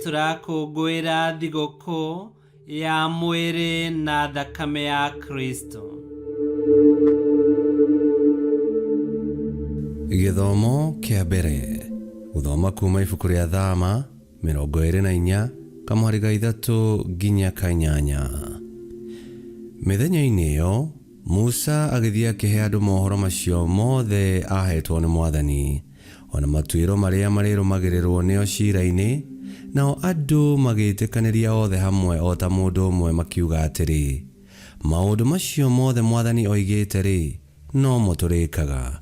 Tũrakũngũĩra thigũkũ ya mwĩrĩ na thakame ya Kristo. Gĩthomo kĩa mbere gũthoma kuma ibuku rĩa Thama 24 kamũhari ga 3 nginya ka 8. Mĩthenya-inĩ ĩyo Musa agĩthiĩ akĩhe andũ mohoro macio mothe aaheetwo nĩ Mwathani, o na matuĩro marĩa marĩrũmagĩrĩrwo nĩo ciira-inĩ, nao andũ magĩĩtĩkanĩria othe hamwe o ta mũndũ ũmwe makiuga atĩrĩ, Maũndũ macio mothe Mwathani oigĩte-rĩ, nomo tũrĩĩkaga.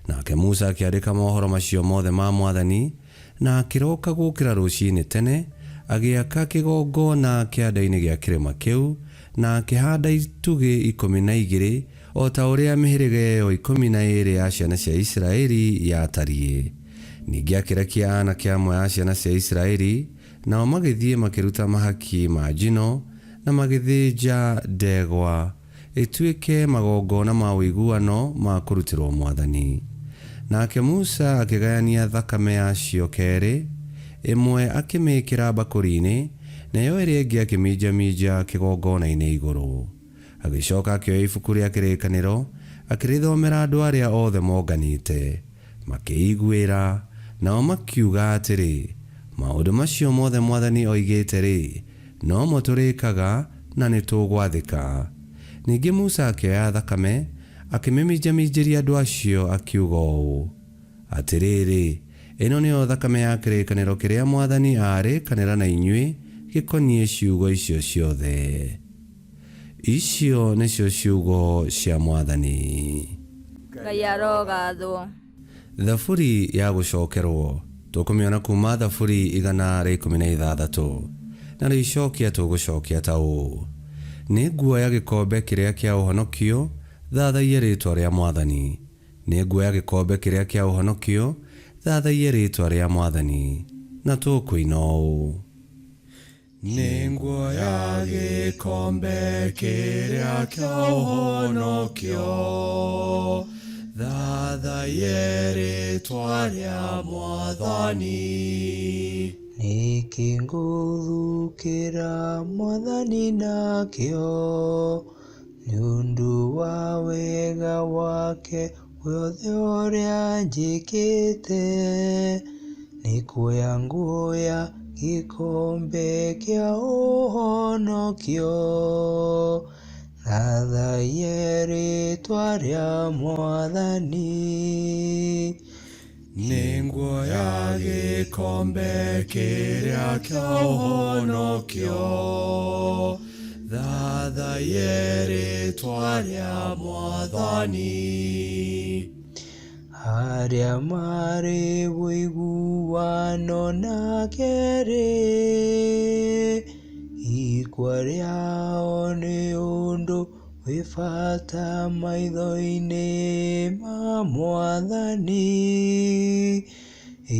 Nake Musa akĩandĩka mohoro macio mothe ma Mwathani, na akĩroka gũũkĩra rũcinĩ tene, agĩaka kĩgongona kĩanda-inĩ gĩa kĩrĩma kĩu, na akĩhanda itugĩ 12, o ta ũrĩa mĩhĩrĩga ĩo 12 ya ciana cia Isiraeli yatariĩ. Ningĩ akĩrekia aanake amwe a ciana cia Isiraeli, nao magĩthiĩ makĩruta mahaki ma njino, na magĩthĩnja ndegwa, ĩtuĩke magongona ma ũiguano ma kũrutĩrũo Mwathani. Nake Musa akĩgayania thakame yacio kerĩ, ĩmwe akĩmĩĩkĩra mbakũri-inĩ, nayo ĩrĩa ĩngĩ akĩminjaminja kĩgongona-inĩ igũrũ. Agĩcoka akĩoya ibuku rĩa kĩrĩkanĩro, akĩrĩthomera andũ arĩa othe monganĩte. Makĩĩiguĩra, nao makiuga atĩrĩ, Maũndũ macio mothe Mwathani oigĩte-rĩ, nomo tũrĩĩkaga, na nĩtũgwathĩka. Ningĩ Musa akĩoya thakame, akĩmĩminjaminjĩria andũ acio, akiuga ũũ, Atĩrĩrĩ, ĩno nĩyo thakame ya kĩrĩkanĩro kĩrĩa Mwathani aarĩkanĩra na inyuĩ gĩkoniĩ ciugo icio ciothe. Icio nĩcio ciugo cia Mwathani. Ngai arogathwo. Thaburi ya gũcokerwo tũkũmĩona kuma Thaburi 116. Narĩo icokia tũgũcokia ta ũũ: Nĩnguoya gĩkombe kĩrĩa kĩa ũhonokio, thathaiye rĩĩtwa rĩa Mwathani. Nĩnguoya gĩkombe kĩrĩa kĩa ũhonokio, thathaiye rĩĩtwa rĩa Mwathani. Na tũkũina ũũ. Nĩnguoya gĩkombe kĩrĩa kĩa ũhonokio, thathaiye rĩĩtwa rĩa Mwathani. Nĩkĩ ngũthukĩra Mwathani nakĩo, nĩ ũndũ wa wega wake wothe ũrĩa njĩkĩte? Nĩ kuoya nguoya gĩkombe kĩa ũhonokio, thathaiye rĩĩtwa rĩa Mwathani. Nĩnguoya gĩkombe kĩrĩa kĩa ũhonokio, thathaiye rĩĩtwa rĩa Mwathani. Arĩa marĩ ũiguano nake-rĩ, ikua rĩao nĩ ũndũ wĩ bata maitho-inĩ ma Mwathani.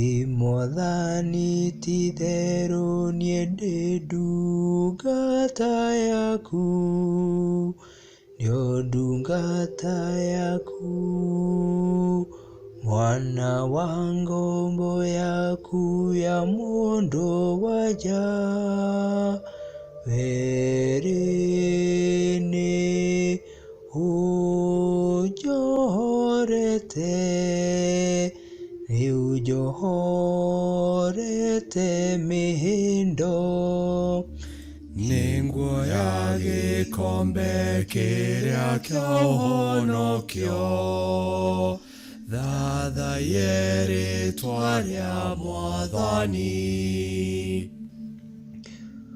Ĩ Mwathani ti-itherũ niĩ ndĩ ndungata yaku, nĩo ndungata yaku, mwana wa ngombo yaku ya mũndũ wa nja, wee-rĩ nĩ ũnjohorete, nĩ ũnjohorete mĩhĩndo. Nĩnguoya gĩkombe kĩrĩa kĩa ũhonokio, thathaiye rĩĩtwa rĩa Mwathani.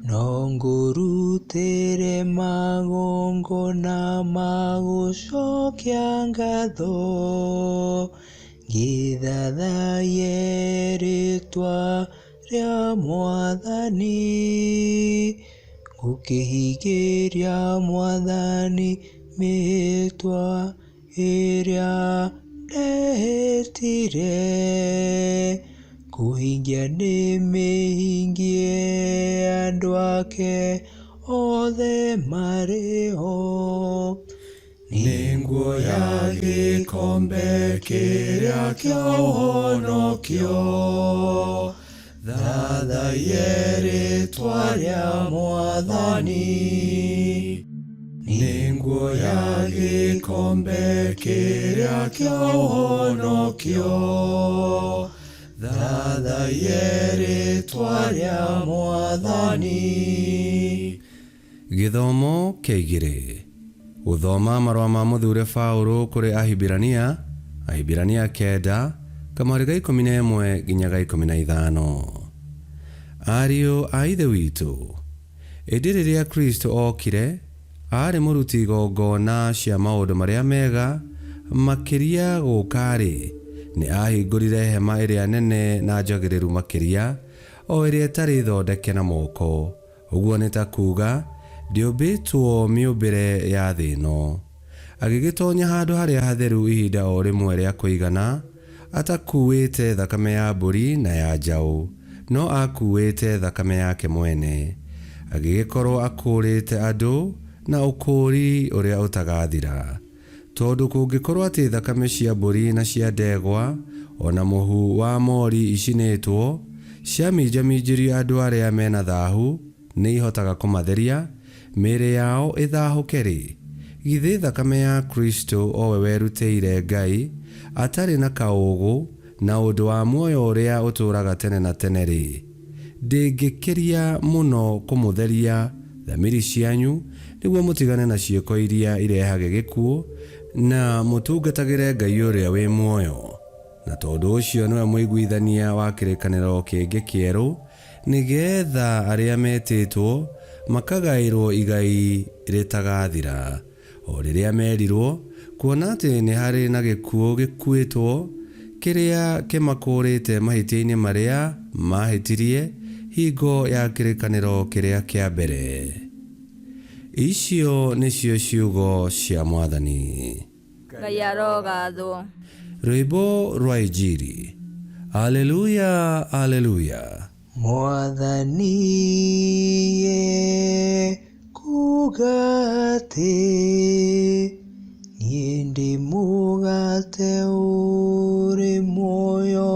No ngũrutĩre magongona ma gũcokia ngatho, ngĩthathaiye rĩĩtwa rĩa Mwathani. Ngũkĩhingĩria Mwathani mĩhĩtwa ĩrĩa ndehĩtire, kũhingia ndĩmĩhingie andũ ake othe marĩ ho. Nĩnguoya gĩkombe kĩrĩa kĩa ũhonokio, Thathaiye rĩtwa rĩa Mwathani. Nĩnguoya gĩkombe kĩrĩa kĩa ũhonokio. Thathaiye rĩtwa rĩa Mwathani. Gĩthomo kĩa igĩrĩ. Gũthoma marũa ma mũthure Paũlũ kũrĩ Ahibirania, Ahibirania 9, kamũhari ga 11 nginya ga 15. Ariũ a Ithe witũ, ĩndĩ rĩrĩa Kristo okire, aarĩ mũruti igongona cia maũndũ marĩa mega makĩria gũka-rĩ, nĩ aahingũrire hema ĩrĩa nene na njagĩrĩru makĩria, o ĩrĩa ĩtarĩ thondeke na moko, ũguo nĩ ta kuuga ndĩũmbĩtwo mĩũmbĩre ya thĩ ĩno. Agĩgĩtonya handũ harĩa hatheru ihinda o rĩmwe rĩa kũigana, atakuuĩte thakame ya mbũri na ya njaũ, no akuuĩte thakame yake mwene. Agĩgĩkorwo akũũrĩte andũ na ũkũũri ũrĩa ũtagathira. Tondũ kũngĩkorwo atĩ thakame cia mbũri na cia ndegwa o na mũhu wa mori icinĩtwo ciaminjaminjĩrio andũ arĩa mena thahu nĩ ihotaga kũmatheria, mĩĩrĩ yao ĩthahũke-rĩ, githĩ thakame ya Kristo o we werutĩire Ngai atarĩ na kaũũgũ na ũndũ wa muoyo ũrĩa ũtũũraga tene na tene-rĩ, ndĩngĩkĩria mũno kũmũtheria thamiri cianyu nĩguo mũtigane na ciĩko iria irehage gĩkuũ na mũtungatagĩre Ngai ũrĩa wĩ muoyo? Na tondũ ũcio nĩwe mũiguithania wa kĩrĩkanĩro kĩngĩ kĩerũ, nĩgetha arĩa metĩtwo makagaĩrwo igai rĩtagathira, o rĩrĩa merirwo, kuona atĩ nĩ harĩ na gĩkuũ gĩkuĩtwo kĩrĩa kĩmakũũrĩte mahĩtia-inĩ marĩa maahĩtirie hingo ya kĩrĩkanĩro kĩrĩa kĩa mbere. Icio nĩcio ciugo cia Mwathani. Ngai arogathwo. Rwĩmbo rwa Injiri. Aleluya, aleluya. Mwathani ekuuga atĩ niĩ ndĩ mũgate ũrĩ muoyo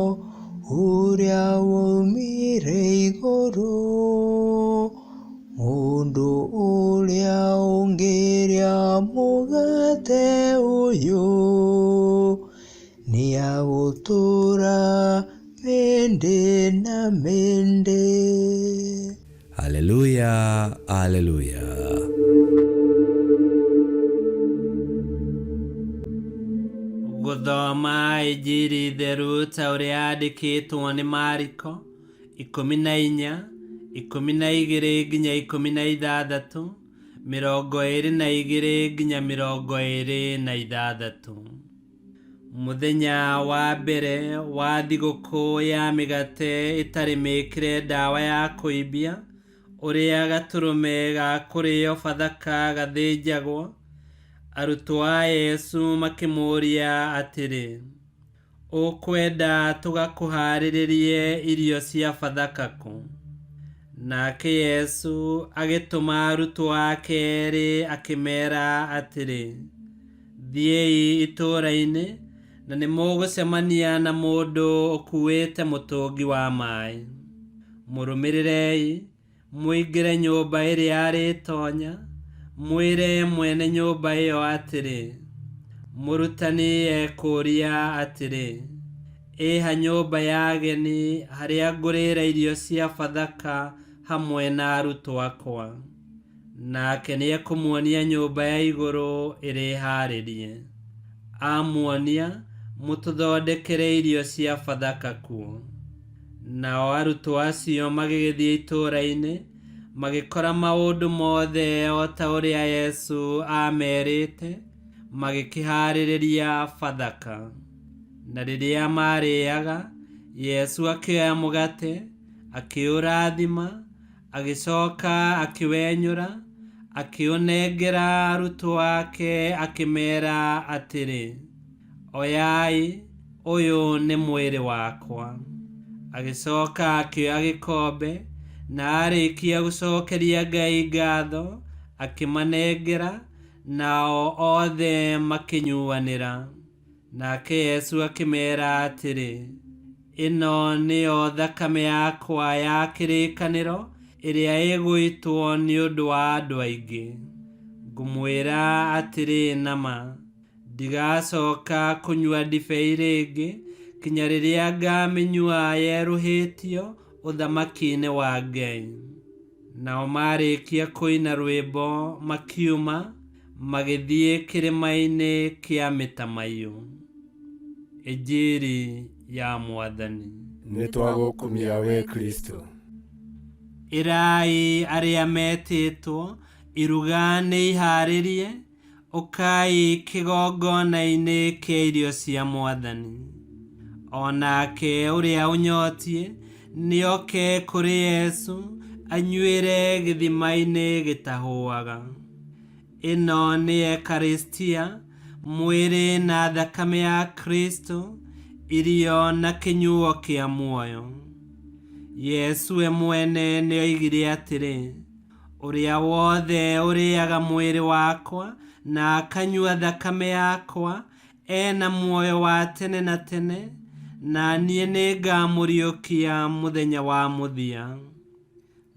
ũrĩa waumire igũrũ. Mũndũ ũrĩa ũngĩrĩa mũgate ũyũ nĩagũtũũra mĩndĩ na mĩndĩ. Aleluya, aleluya. Gũthoma Injiri theru ta ũrĩa yandĩkĩtwo nĩ Mariko 14, 12 nginya 16, 22 nginya 26. Mũthenya wa mbere wa thigũkũ ya mĩgate ĩtarĩ mĩĩkĩre ndawa ya kũimbia, ũrĩa gatũrũme ga kũrĩo Bathaka gathĩnjagwo, arutwo a Yesu makĩmũũria atĩrĩ, ũkwenda tũgakũhaarĩrĩrie irio cia Bathaka kũ? Nake Yesu agĩtũma arutwo ake eerĩ akĩmeera atĩrĩ, thiĩi itũũra-inĩ na nĩmũgũcemania na mũndũ ũkuuĩte mũtũngi wa maaĩ. Mũrũmĩrĩrei, mũingĩre nyũmba ĩrĩa arĩtoonya, mwĩre mwene nyũmba ĩyo atĩrĩ, mũrutani ekũũria atĩrĩ, ĩha nyũmba ya ageni harĩa ngũrĩĩra irio cia Bathaka hamwe na arutwo akwa? Nake nĩekũmuonia nyũmba ya igũrũ ĩrĩ haarĩrie. Amuonia, mũtũthondekere irio cia Bathaka kuo. Nao arutwo acio magĩgĩthiĩ itũũra-inĩ, magĩkora maũndũ mothe o ta ũrĩa Yesu aamerĩte, magĩkĩhaarĩria Bathaka. Na rĩrĩa maarĩĩaga, Yesu akĩoya mũgate, akĩũrathima, agĩcoka akĩwenyũra, akĩũnengera arutwo ake akĩmeera atĩrĩ, oyai, ũyũ nĩ mwĩrĩ wakwa. Agĩcoka akĩoya gĩkombe, na aarĩkia gũcokeria Ngai ngatho, akĩmanengera, nao othe makĩnyuanĩra. Nake Yesu akĩmeera atĩrĩ, Ĩno nĩyo thakame yakwa ya kĩrĩkanĩro ĩrĩa ĩgũitwo nĩ ũndũ wa andũ aingĩ. Ngũmwĩra atĩrĩ na ma, ndigacoka kũnyua ndibei rĩngĩ kinya rĩrĩa ngamĩnyua yerũhĩtio ũthamaki-inĩ wa Ngai. Nao marĩkia kũina rwĩmbo makiuma magĩthiĩ kĩrĩma-inĩ kĩa mĩtamaiyũ. Injiri ya Mwathani. Nĩ twagũkumia we Kristo. Ĩrai arĩa metĩtwo, iruga nĩ ihaarĩrie, ũkai kĩgongona-inĩ kĩa irio cia Mwathani. O nake ũrĩa ũnyotiĩ nĩoke kũrĩ Yesu anyuĩre gĩthima-inĩ gĩtahũaga. Ĩno nĩ Ekaristia, mwĩrĩ na thakame ya Kristo, irio na kĩnyuo kĩa muoyo. Yesu we mwene nĩoigire atĩrĩ, ũrĩa wothe ũrĩaga mwĩrĩ wakwa na akanyua thakame yakwa ena muoyo wa tene na tene, na niĩ nĩngamũriũkia mũthenya wa mũthia.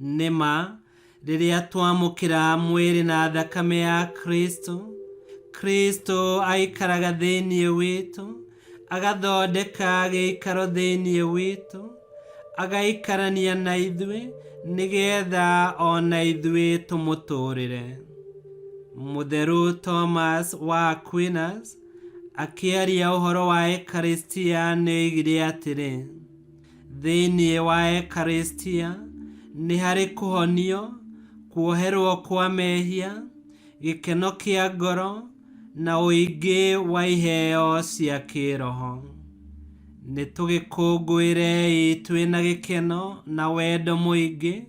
Nĩ ma, rĩrĩa twamũkĩra mwĩrĩ na thakame ya Kristo, Kristo aikaraga thĩinĩ witũ, agathondeka gĩikaro thĩinĩ witũ, agaikarania na ithuĩ nĩgetha o na ithuĩ tũmũtũũrĩre. Mũtheru Thomas wa Aquinas akĩaria ũhoro wa Ekaristia nĩoigire atĩrĩ, thĩinĩ wa Ekaristia nĩ harĩ kũhonio, kuoherwo kwa mehia, gĩkeno kĩa ngoro, na ũingĩ wa iheo cia kĩĩroho. Nĩ tũgĩkũngũĩrei twĩna gĩkeno na wendo mũingĩ,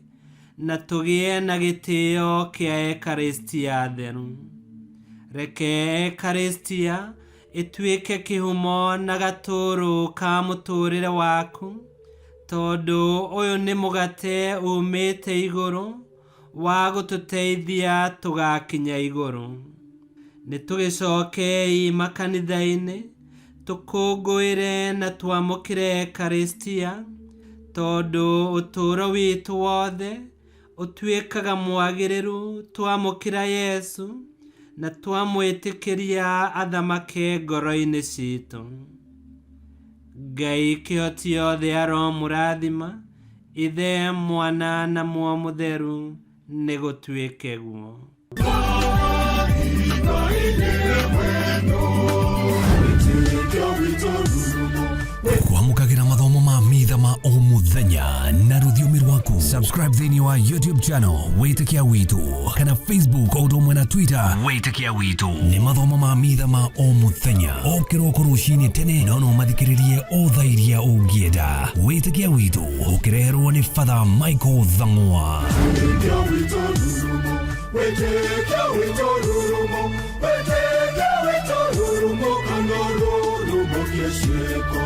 na tũgĩe na gĩtĩo kĩa Ekaristia theru. Reke Ekaristia ĩtuĩke kĩhumo na gatũũrũ ka mũtũũrĩre waku, tondũ ũyũ nĩ mũgate umĩte igũrũ wa gũtũteithia tũgakinya igũrũ. Nĩ tũgĩcokei makanitha-inĩ tũkũngũĩre na twamũkĩre Ekaristia, tondũ ũtũũro witũ wothe ũtuĩkaga mwagĩrĩru twamũkĩra Yesu na twamwĩtĩkĩria athamake ngoro-inĩ citũ. Ngai kĩhoti yothe aromũrathima, Ithe, Mwana na Muoyo Mũtheru, nĩ gũtuĩke guo. Kwamũkagĩra mathomo ma mitha ma o mũthenya na rũthiomi rwaku. Subscribe thĩinĩ wa YouTube channel Wĩtĩkia Witũ kana Facebook o ũndũ ũmwe na Twitter Wĩtĩkia Witũ. Nĩ mathomo ma mitha ma o mũthenya o kĩroko rũcinĩ tene, no no mathikĩrĩrie o thaa iria ũngĩenda. Wĩtĩkia Witũ ũkĩreherwo nĩ Father Michael Thang'wa. Wĩtĩkia witũ rurumo, wĩtĩkia witũ rurumo, kana rurumo kĩciĩko.